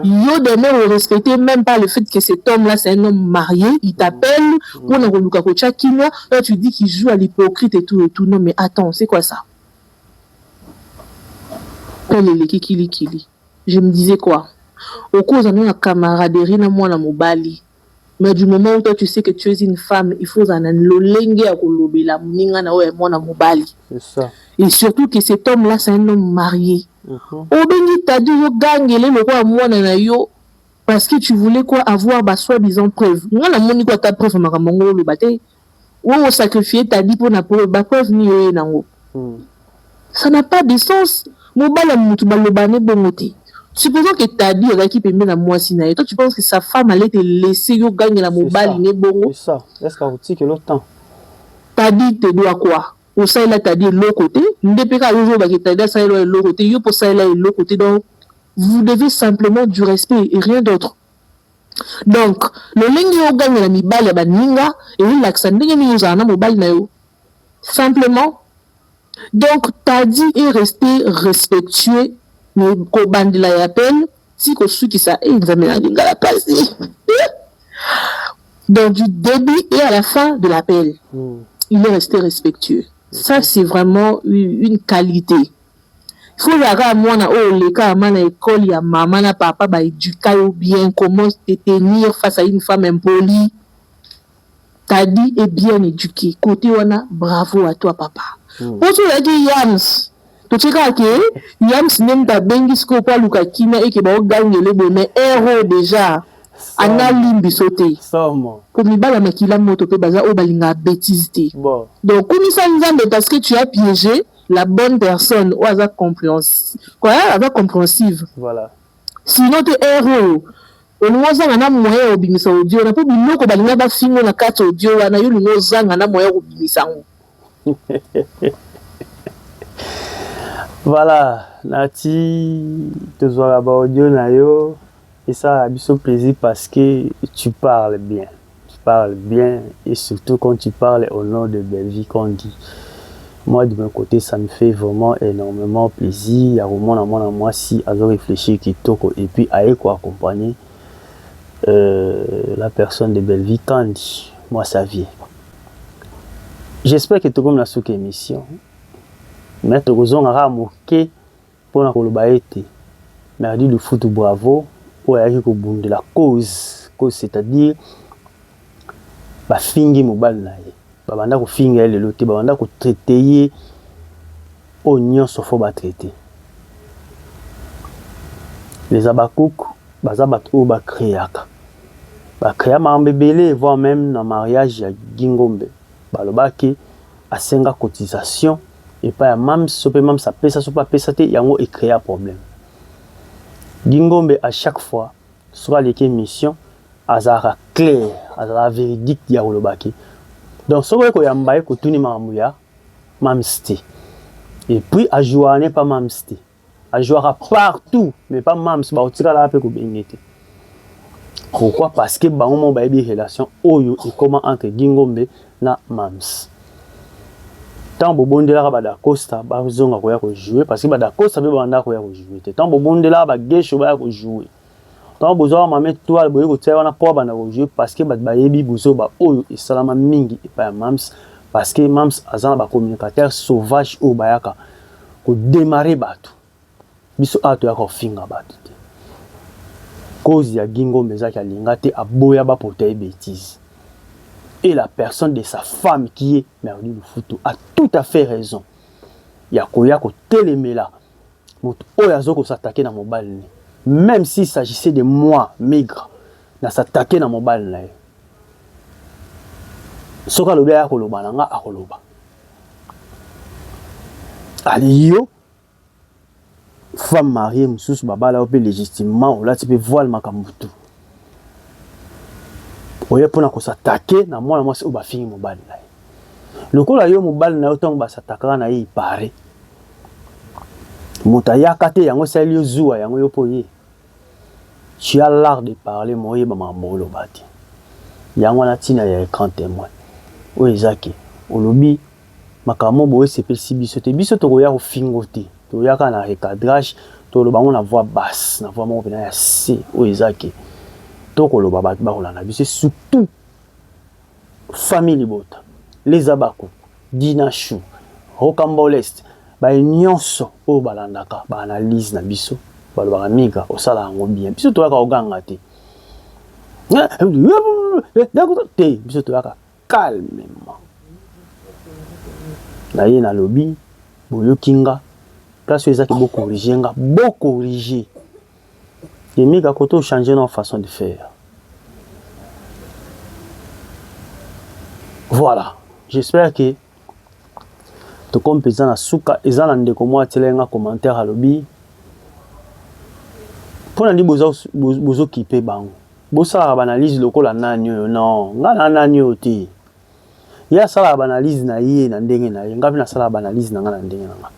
Yo Demeure, respecter même pas le fait que cet homme là, c'est un homme marié. Il t'appelle mpona koluka kotya kimia, toi tu dis qu'il joue à l'hypocrite et tout et tout. Non mais attends, c'est quoi ça? Pele eleki kilikili. Je me disais quoi, okozala na camaraderie na mwana mobali, mais du moment où toi tu sais que tu es une femme, il faut ozala na lolenge ya kolobela moninga na oyo ya mwana mobali. C'est ça. Et surtout que cet homme là, c'est un homme marié. Obengi Tadi, ozogangele lokola mwana na yo parce que tu voulais quoi? Avoir ba soi-disant preuve. Nga namoni ko ata preuve makambo yango oloba te. Oyo osacrifie Tadi mpona bapreuve nini oye nango? Ça n'a pas de sens. Mobali ya motu baloba ne bongo te. Supposons que Tadi azalaki pembeni na mwasi na ye, toi tu penses que sa femme allait te laisser yo gangela mobali ne bongo? C'est ça. Est-ce qu'akotikela temps? Tadi te doit quoi? Osalela Tadi eloko te. Nde mpe kaka yo ozolobaki Tadi asalela eloko te, yo mpo osalela eloko te. Donc vous devez simplement du respect et rien d'autre. Donc lolenge yo ogangela mibali ya baninga ezolakisa ndenge nini ozala na mobali na yo simplement. Donc Tadi est resté respectueux kobandela ya appel ti kosukisa. E Nzambe na lingala pasi. Donc du début et à la fin de l'appel, il est resté respectueux. Ça, c'est vraiment une qualité. Faut ozala kaka mwana oyo oleka ama na ecole ya mama na papa ba educa yo bien comment te tenir face à une femme impolie. Tady est bien eduque cote wana bravo à toi papa. Po soki ozalaki yams totie kaka ke yams nde mutu abengi sikoyo po aluka kimia eke baogangele boye mais heure oyo dejà ana limbiso te. Po mibali ya makila moto pe baza oyo balingaka betise te. Donc kumisa Nzambe parce que tu as piege la bonne personne oyo aza aza comprehensive. Voilà. Sinon te heure oyo olingi ozanga na moyen ya kobimisa audio wana po biloko balinga bafingo na kati audio wana yo olingi ozanga na moyen ya kobimisa yango. Voilà, Nati, tozwaka ba audio na yo esalaka biso plaisir parce que tu parles bien. Tu parles bien et surtout quand tu parles au nom de Bellevue Kandi. Moi de mon côté ça me fait vraiment énormément plaisir ya komona mwana mwasi azo réfléchir kitoko et puis aye ko accompagner euh, la personne de Bellevue Kandi, moi sa vie. J'espère que tokomi na suka émission mais tokozonga kaka moke Pona koloba ete Merdi Lufutu bravo oyo ayaki kobundela cause, cause c'est à dire bafingi mobali na ye, babanda kofinga ye lelo te, babanda ko traiter ye oyo nionso faut ba traiter. Les Habacuc baza bato oyo ba creaka, ba crea makambo ebele voire meme na mariage ya Guy Ngombe balobaki asenga cotisation epai ya Mam's so pe Mam's apesa so pe apesa te yango e crea problème. Guy Ngombe à chaque fois soki aleki emission azalaka clair azalaka veridique ya koloba ke donc soki oye koyamba ye kotuni makambo ya Mam's te et puis a jouaka ne pa Mam's te. A jouaka partout mais pas mams bako tikala pe ko benge te. Pourquoi? Parce que bango moko bayebi relation oyo ekoma entre Guy Ngombe na mams. Tant bobondelaka ba Dacosta bazonga koya ko jouer parce que ba Dacosta pe babanda koya ko jouer te. Tant bobondelaka ba Gesho baya ko jouer. Tant bozwaka mama étoile boye kotia wana po abanda ko jouer parce que bato bayebi buzoba oyo esalama mingi epai ya mams parce que mams aza na ba communicateurs sauvages oyo bayaka ko demarrer batu biso awa toyaka kofinga batu te cause ya Guy Ngombe ezaki alinga te aboya ba pota ye betise et la personne de sa femme qui est Merdi Lufutu a tout à fait raison ya koya kotelemela moto oyo azo ko s'attaquer na mobali ne même s'il s'agissait de moi migre na s'attaquer na mobali na ye soki alobi aya koloba na nga akoloba Ali yo femme mariée mosusu babala yo mpe légitimement olati mpe voile makambo tout oye mpona kosatake na mwana mwasi oyo bafingi mobali na ye lokola yo mobali na yo ntango basatakaka na ye ipare moto ayaka te yango esaleli yo zuwa yango yo mpo oye Tu as l'art de parler mais oyeba makambo oloba te. Yango wana tina ya ecran temoin. Oyo eza ke olobi makambo boye esepelisi biso te. Biso tokoya kofingo te. Toya kaka na recadrage, toloba yango na voix basse, na voix moko pena ya se. Oyo eza ke tokoloba bato bakolanda biso surtout famille libota, les Abaku, Dina Chou, Rocambolest, baye nyonso oyo balandaka ba analyse na biso balobaka miga osala yango bien. Biso toyaka koganga te te, biso toyaka calmement. Na ye nalobi boyoki nga place oyo ezaki bo corriger nga, bo corriger ye miga koto changer na façon de faire. Voilà, j'espère que tokomi mpenza na suka. Eza na ndeko moko atielaki nga commentaire alobi mpo na nini bozokipe bango bosalaka baanalyse lokola nani oyo non nga na nani oyo te Ye asalaka ba analyse na ye na ndenge na ye, nga pe nasalaka ba analyse na nga na ndenge na nga.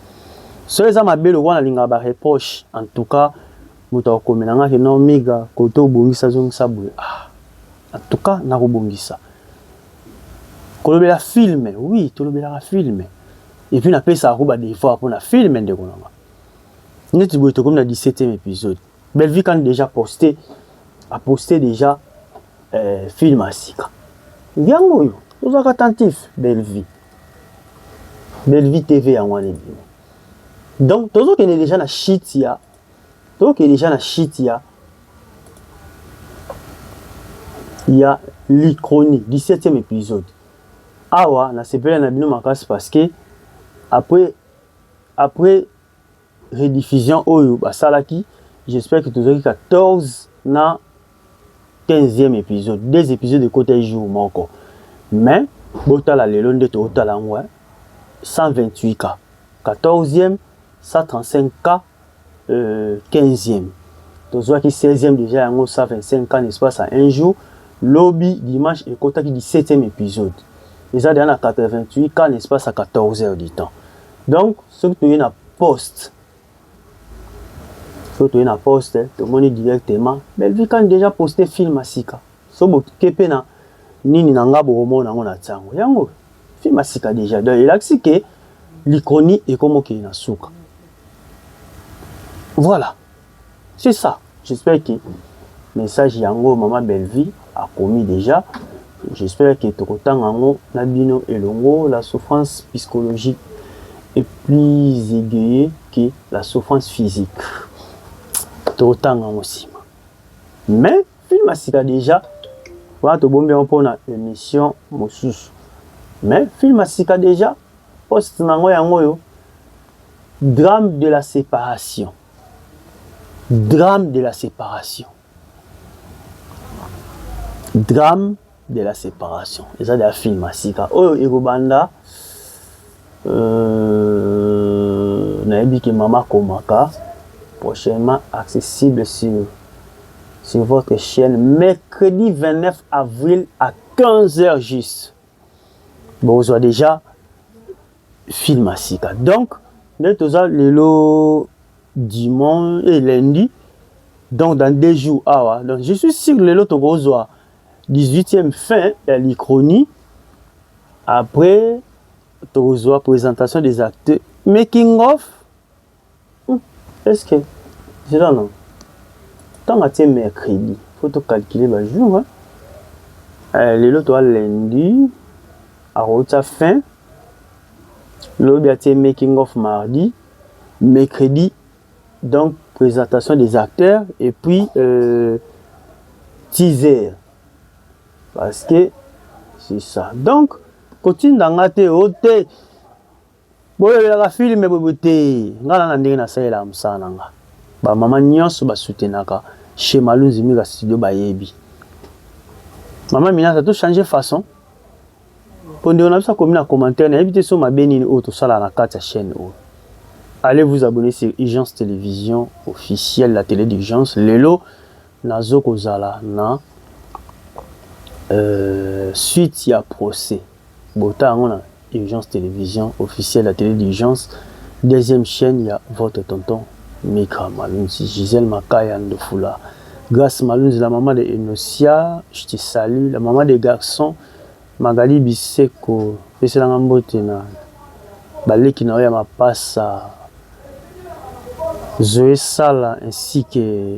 Soki eza mabe lokola nalingaka ba reproche, en tout cas moto akokomela nga ke non Miga kote obongisa zongisa boye ah en tout cas nakobongisa. Kolobela film, oui tolobelaka film et puis napesaka ko ba devoir pona film ndeko na nga. Neti boye tokomi na 17e episode. Bellevue quand déjà posté, a posté déjà euh, film ya sika. Yango oyo tozalaka attentif Bellevue. Bellevue TV yango wana ebimi. Donc tozokende dejà na chute ya tozokende dejà na chute ya ya Lichroni 17e episode. Awa nasepela na bino makasi parce que après après rediffusion oyo basalaki, j'espère que tozwaki 14 na 15e épisode, deux épisodes ekotaki jour moko. Mais botala lelo nde totala yango 128 k 14e, 135 k 15e, tozwaki 16e déjà, yango 125 k n'est-ce pas un jour. Lobi dimanche ekotaki 17e épisode, eza déjà na 88 k, n'est-ce pas, à 14 heures du temps. Donc soki toye na poste, soki toye na poste, tomoni directement Bellevue Kani déjà posté film ya sika. So boke mpe na nini na nga, bokomona yango na ntango yango, film ya sika déjà. Donc elakisi ke Lichroni ekomokende na suka. Voilà, c'est ça. J'espère que message yango mama Bellevue akomi déjà, j'espère que tokotanga yango na bino elongo. La souffrance psychologique est plus aiguë que la souffrance physique. Tokotanga yango nsima. Mais film ya sika déjà wana, tobombi yango mpona émission mosusu. Mais film ya sika déjà, poste nango yango oyo, drame de la séparation, drame de la séparation, drame de la séparation. Eza deya film ya sika oyo ekobanda. Nayebi ke mama akomaka prochainement accessible sur votre chaîne mercredi 29 avril à 15h juste. Bozwa déjà film ya sika. Donc nde toza lelo dimanche et lundi, donc dans 2 jours awa. Donc je suis sûr, lelo tokozwa 18e fin ya Lichroni, après tokozwa présentation des acteurs, making of. Est-ce que c'est là? Non, ntango atie mercredi, faut tocalculer bajour, hein? Lelo toa lundi, akotia fin lobi, atie making of mardi, mercredi donc présentation des acteurs et puis teaser, parce que c'est ça. Donc kotinda nga te o te boyebelaka film boye te. Nga na ndenge nasalelaka mosala na nga, bamama nyonso basoutenaka chez Malunzi Mika Studio bayebi. Mama Minata, tochange façon mpo ndeko na biso akomi na commentaire, nayebi te so mabe nini oyo tosala na kati ya chaîne oyo. Allez vous abonner sur Urgence Télévision officielle, la télé d'urgence. Lelo nazo kozala na suite ya procès, bota yango na Urgence Télévision officielle, la télé d'urgence, deuxième chaîne ya votre tonton Mika Malunzi. Gisèle Makaya Ndofula, Grâce Malunzi, la maman de Enosia, je te salue, la maman des garçons Magali Biseko, peselanga mbote na baleki na oyo ya mapasa Zoé Sala ainsi que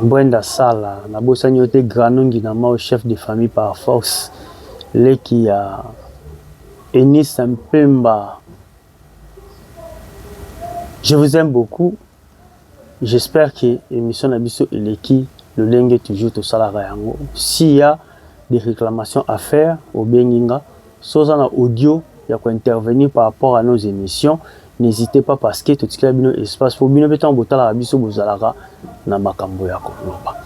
Brenda Sala. Nabosani yo te, Granongi na mao, chef de famille par force, leki ya Enisa Mpemba. Je vous aime beaucoup. J'espère que émission na biso eleki lolenge toujours tosalaka yango. S'il y a des réclamations à faire, obengi nga. So oza na audio ya kointervenir par rapport à nos émissions, n'hésitez pas, parce que totikela bino espace po bino mpe ntango botalaka biso, bozalaka na makambo ya koloba.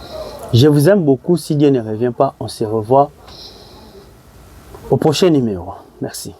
Je vous aime beaucoup. Si Dieu ne revient pas, on se revoit au prochain numéro. Merci.